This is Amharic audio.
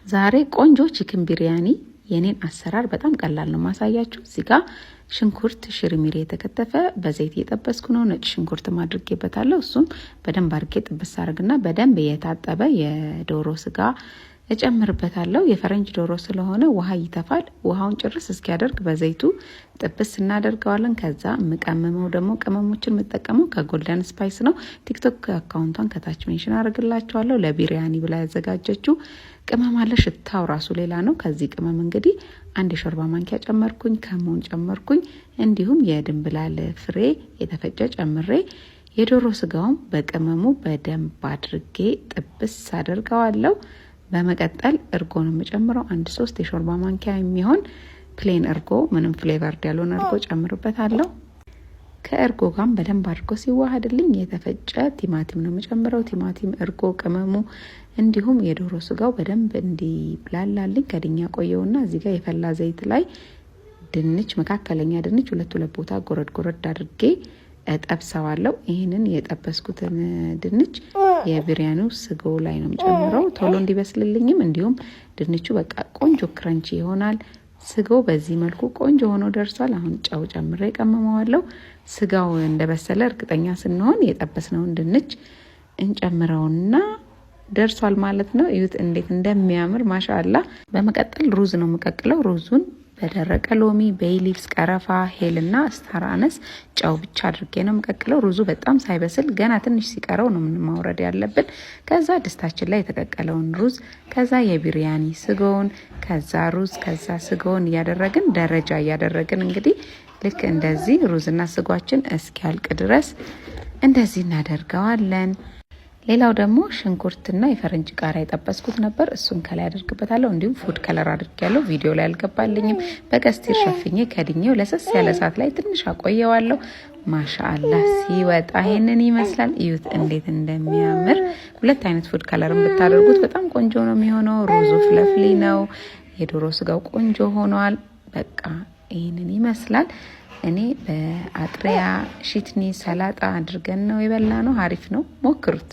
ዛሬ ቆንጆ chicken ቢሪያኒ የኔን አሰራር በጣም ቀላል ነው ማሳያችሁ። እዚህ ጋ ሽንኩርት ሽርሚሬ የተከተፈ በዘይት እየጠበስኩ ነው። ነጭ ሽንኩርት አድርጌበታለሁ። እሱም በደንብ አድርጌ ጥብስ አድርግና በደንብ የታጠበ የዶሮ ስጋ እጨምርበታለሁ። የፈረንጅ ዶሮ ስለሆነ ውሃ ይተፋል። ውሃውን ጭርስ እስኪያደርግ በዘይቱ ጥብስ እናደርገዋለን። ከዛ የምቀምመው ደግሞ ቅመሞችን የምጠቀመው ከ Golden Spice ነው። TikTok account ቷን ከታች mention አደርግላችኋለሁ። ለቢሪያኒ ብላ ያዘጋጀችው ቅመም አለ። ሽታው ራሱ ሌላ ነው። ከዚህ ቅመም እንግዲህ አንድ የሾርባ ማንኪያ ጨመርኩኝ፣ ከሙን ጨመርኩኝ፣ እንዲሁም የድንብላል ፍሬ የተፈጨ ጨምሬ የዶሮ ስጋውን በቅመሙ በደንብ አድርጌ ጥብስ አደርገዋለሁ። በመቀጠል እርጎ ነው የምጨምረው። አንድ 3 የሾርባ ማንኪያ የሚሆን plain እርጎ፣ ምንም flavored ያልሆነ እርጎ ጨምርበታለሁ። ከእርጎ ጋርም በደንብ አድርጎ ሲዋሃድልኝ የተፈጨ ቲማቲም ነው የምጨምረው። ቲማቲም፣ እርጎ፣ ቅመሙ እንዲሁም የዶሮ ስጋው በደንብ እንዲብላላልኝ ከድኛ ቆየውና እዚህ ጋር የፈላ ዘይት ላይ ድንች፣ መካከለኛ ድንች ሁለት ሁለት ቦታ ጎረድ ጎረድ አድርጌ እጠብሰዋለሁ። ይህንን የጠበስኩትን ድንች የቢሪያኒው ስጎ ላይ ነው የምጨምረው ቶሎ እንዲበስልልኝም እንዲሁም ድንቹ በቃ ቆንጆ crunchy ይሆናል። ስጎ በዚህ መልኩ ቆንጆ ሆኖ ደርሷል። አሁን ጨው ጨምሬ ቀምመዋለሁ። ስጋው እንደበሰለ እርግጠኛ ስንሆን የጠበስነውን ድንች እንጨምረውና ደርሷል ማለት ነው። እዩት እንዴት እንደሚያምር ማሻአላ። በመቀጠል ሩዝ ነው የምቀቅለው። ሩዙን በደረቀ ሎሚ፣ bay leaves፣ ቀረፋ፣ ሄልና star anise፣ ጨው ብቻ አድርጌ ነው የምቀቅለው። ሩዙ በጣም ሳይበስል ገና ትንሽ ሲቀረው ነው ማውረድ ያለብን። ከዛ ድስታችን ላይ የተቀቀለውን ሩዝ፣ ከዛ የቢሪያኒ ስጎውን፣ ከዛ ሩዝ፣ ከዛ ስጎውን እያደረግን ደረጃ እያደረግን እንግዲህ ልክ እንደዚህ ሩዝና ስጓችን እስኪያልቅ ድረስ እንደዚህ እናደርገዋለን። ሌላው ደግሞ ሽንኩርትና የፈረንጅ ቃሪያ የጠበስኩት ነበር። እሱን ከላይ አደርግበታለሁ። እንዲሁም food color አድርጌያለሁ። ቪዲዮ ላይ አልገባልኝም። በቀስቲር ሸፍኜ ከድኜው ለሰስ ያለ እሳት ላይ ትንሽ አቆየዋለሁ። ማሻአላህ ሲወጣ ይሄንን ይመስላል። እዩት እንዴት እንደሚያምር። ሁለት አይነት food color ን ብታደርጉት በጣም ቆንጆ ነው የሚሆነው። ሩዙ fluffy ነው። የዶሮ ስጋው ቆንጆ ሆኗል። በቃ ይህንን ይመስላል። እኔ በአጥሪያ ሺትኒ ሰላጣ አድርገን ነው የበላነው። አሪፍ ነው፣ ሞክሩት።